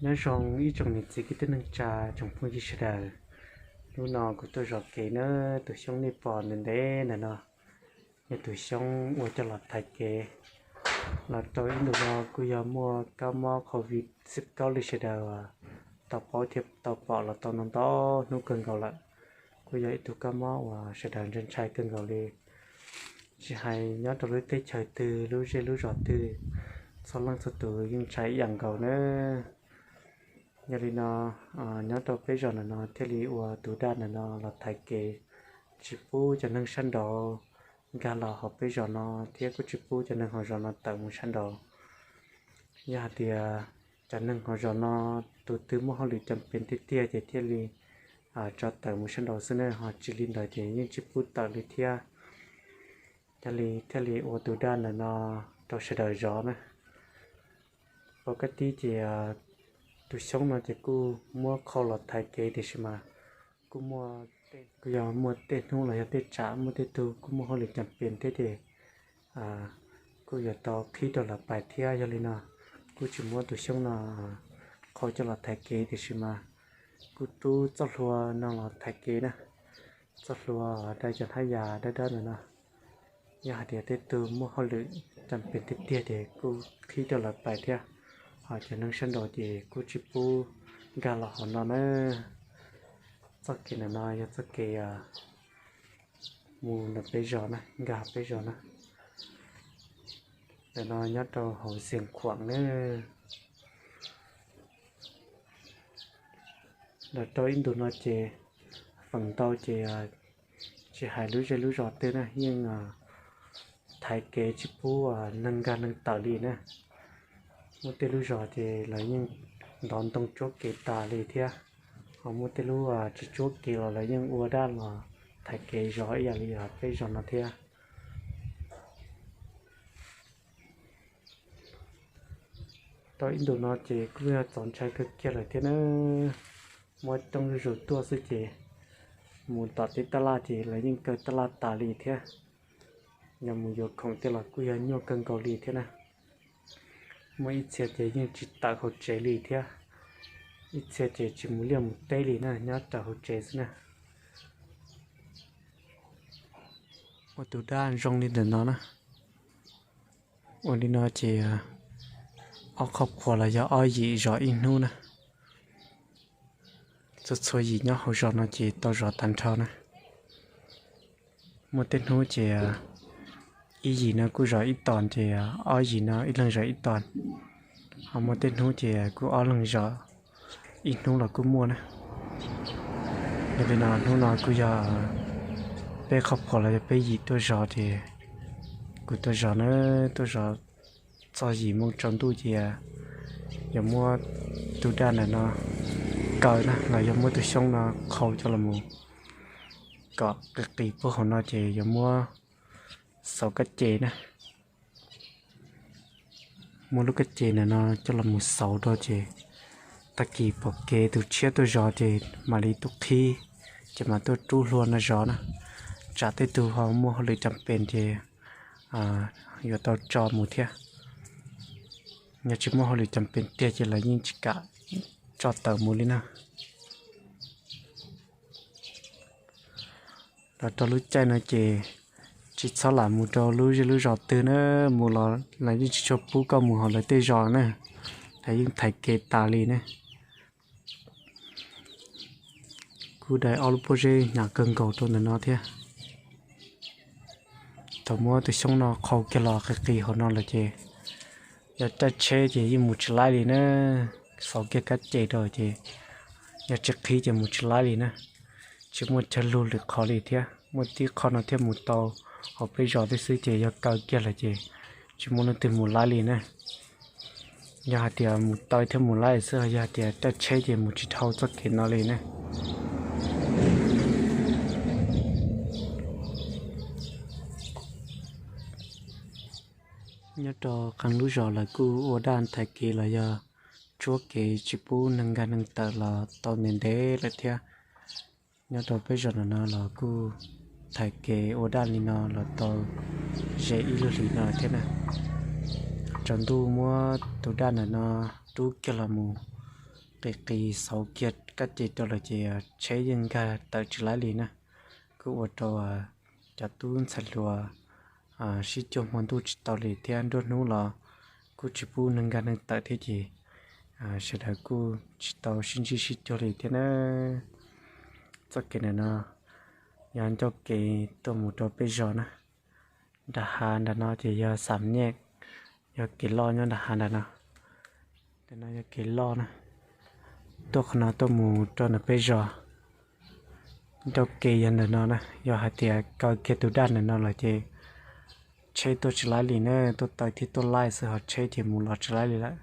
Nyob zoo ib tsoom niam txiv kwv tij neej tsa, tsoom phooj ywg sawv daws. Hnub no kuv tuaj zov kev na, tus xyoob nej pom ntev ntev ntawm no yog tus xyoob uas coj los thaiv kev. Los rau ib ntus no kuj yog muaj kab mob covid xiv kaub li sawv daws tau paub thiab tau pom los tau ntau ntau hnub kawg nkaus lawm. Kuj yog ib tug kab mob uas sawv daws ntshai ntshai kawg nkaus li. Tsis hais nyob rau lub teb chaws twg, lub zej lub zos twg, txhua leej txhua tus yeej ntshai ib yam nkaus na. Yog li no, nyob rau peb zos ntawm no thiaj li ua tus daj ntawm no los thaiv kev, tsis pub cov neeg sab nraud nkag los hauv peb zos no thiab kuj tsis pub cov neeg hauv zos no tawm mus sab nraud. Yog hais tias cov neeg hauv zos no tus twg muaj hauj lwm cam pees tiag tiag ces thiaj li tso tawm mus sab nraud xwb na, ho tsis li ntawd ces yeej tsis pub tawm li thiab. Yog li thiaj li ua tus daj ntawm no rau sawv daws zov na. Pom kaj tib ces tus xyoob no ces kuj muab qhau los thaiv kev tiam sis mas kuj muaj, kuj yog muaj tej hnub los yog tej tsam muaj tej tug kuj muaj hauj lwm cam pees thiab ces kuj yuav tau qhib rau lawv pais thiab. Yog li no kuj tsis muab tus xyoob no qhau coj los thaiv kev tiam sis mas kuj rub txoj hlua no los thaiv kev na. Txoj hlua dai cov hnab yas dawb dawb ntawm no. Yog hais tias tej tug muaj hauj lwm cam pees tiag tiag ces kuj qhib rau lawv pais thiab, ho cov neeg sab nraud ces kuj tsis pub nkag los hauv no na. Txoj kev ntawm no yog txoj kev mus ntawm peb zos na, nkag peb zos na. Ntawm no nyob rau hauv Xeev Khuam na. Los rau ib ntus no ces feem ntau ces tsis hais lub zej lub zos twg na yeej thaiv kev tsis pub neeg nkag neeg tawm li na. Muaj tej lub zos ces lawv yeej ntov ntoo tsuab kev tas li thiab, ho muaj tej lub tsis tsuab kev los lawv yeej ua daj los thaiv kev zov ib yam li peb zos no thiab. Tau ib ntus no ces kuj yog txaus ntshai kawg kiag lawm thiab na. Muab coob zuj zus tuaj xwb ces mus tom tej taj laj ces lawv yeej kaw taj laj tas li thiab. Yog mus yuav khoom tej los kuj yog nyuaj kawg nkaus li thiab na. Muaj ib txhia ces yeej tsis tawm hauv tsev li thiab, ib txhia ces tsis mus liaj mus teb li na, nyob raws hauv tsev xwb na. Ua tus daj zoo li ntawm no na. Ua li no ces ob qhov qhuas los yog ob yim zov ib hnub na. Txhua txhua yim nyob hauv zos no ces tau zov tag nrho na. Muaj tej hnub ces ib yim no kuj zov ib tos ces ob yim no ib leeg zov ib tos, ho muaj tej hnub ces kuj ob leeg zov ib hnub los kuj muaj na. Yog li no hnub no kuj yog peb qhov qhuas los yog peb yim tuaj zov ces kuv tuaj zov na, tuaj zov txog yim moo tsaus ntuj ces yuav muab tus daj ntawm no kaw na los yog muab tus xyoob no qhau coj los mus kom qis qis puag hauv no ces yuav muab xauv kab ces na. Muab lub kab ces ntawm no coj los mus xauv rau ces tag kis pom kev tus tshiab tuaj zov ces mam li tuaj qhib, ces mam tuaj rub hlua no zov na. Tsam tej tug ho muaj hauj lwm cam pees ces yuav tau tso mus thiab. Yog tsis muaj hauj lwm cam pees tiag ces lawv yeej tsis kam tso tawm mus li na. Los rau lub caij no ces tsis txhob lam mus rau lub zej lub zos twg na, mus los lawv yeej tsis tshua pub koj mus hauv lawv tej zos na, lawv yeej thaiv kev tas li ne. Kuj dai ob lub pob zeb hnyav kawg nkaus rau ntawm no thiab. Thaum muab tus xyoob no qhau kiag los qis qis hauv no lawm ces yog caij tsheb ces yeej mus tsis laib li na. Xauv kiag kab ces rau ces yog tsis qhib ces mus tsis laib li na. Tsis muaj chaw lug lwm qhov li thiab, muaj tib qho no thiaj mus tau hauv peb zos thiab xwb ces yog kaw kiag lawm ces tsis muaj leej twg mus laib li na. Yog hais tias mus tau thiab mus laib xwb, yog hais tias caij tsheb ces mus tsis dhau txoj kev no li ne. Nyob rau qee lub zos lawv kuj ua daj thaiv kev los yog tshuab kev tsis pub neeg nkag neeg tawm los tau ntev ntev lawm thiab. Nyob rau peb zos ntawm no los kuj thaiv kev ua daj li no los tau ze ib lub hlis no thiab na. Tsaus ntuj muab tus daj ntawm no rub kiag los mus qis qis xauv kiag kab ces rau lawm ces tsheb yeej nkag tawm tsis laib li na. Kuj ua rau cov tub ntxhais hluas sib cuag hmo ntuj tsis tau li thiab nruab hnub los kuj tsis pub neeg nkag neeg tawm thiab ces sawv daws kuj tsis tau sib ntsib sib cuag li thiab na. Txoj kev ntawm no yog ncauj kev tuaj mus rau peb zos na. Nram hav nram no ces yog xam nyej, yog kev loj nyob nram hav nram no. Ntawm no yog kev loj na, tuaj qhov no tuaj mus rau ntawm peb zos. Ncauj kev yog ntawm no na, yog hais tias kaw kiag tus daj ntawm no lawm ces tsheb tuaj tsis laib li na, tuaj taw thiab tuaj laij xwb ho tsheb ces mus los tsis laib li lawm.